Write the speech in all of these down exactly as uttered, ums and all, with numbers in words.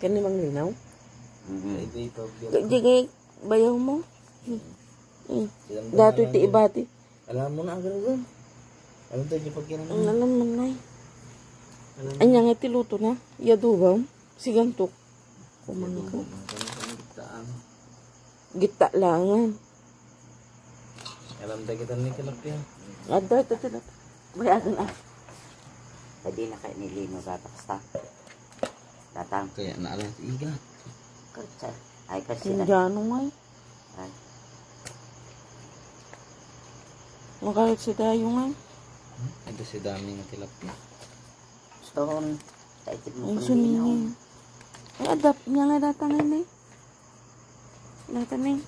Kani Mang Linaw? Mm-hmm. Di kay bayaw mo? Mm. Datoy ti ibati. Alam mo na, agad-agad. Alam tayo yung pagkinanan. Ang alam man na eh. Alam mo. Anya nga ti luto na? Yadubaw? Sigantok. Kumangka. Yadubaw, mga ganun, ang gittaan. Gitta langan. Alam tayo kita ni tilapia. Adda, ito tilapia. Bayagan ah. Pwede na kayo ni Lino gata, basta. Datang. Kaya naalang ti igat. Kursa. Ay, kasi Indiano nga eh. Ay. Makahit si Dayo nga eh. Hmm? Ay, da si Dami nga tilapia. Stone. Kaitid mo Ang kung suningin. Lino. Ay, adapt niya nga data nga eh. Data na eh.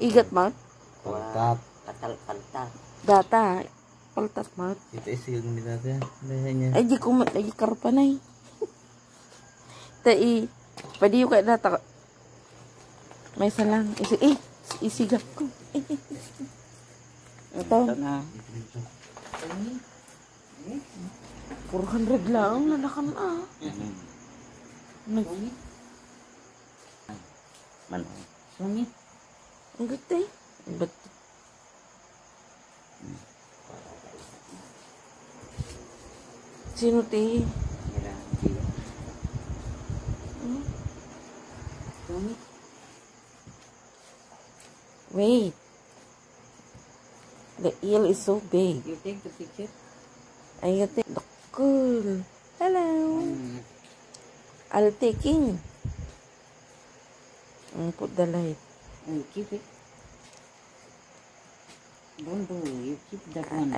Igat, Mark? Paltat. Patal, paltat. Data. Paltat, Mark. Ito isigag ni data. Dahil niya. Ay, di ko ma-, ay, di karpa na eh. Ta i, pwede yung kaya data. May isa lang. Isi, eh, isigap ko. Ito. Ito na. Four hundred lang, nanakan ah. Mhm. Nag- Man. Sungit. Ang ganda eh. Ba't Sino ti? Nila, Gio. Hmm? Tony? Wait. The eel is so big. You take the picture? Ay, you take the cool. Hello. Mm. I'll taking. Mm, put the light. Mm, keep it. Don't do, you keep that one.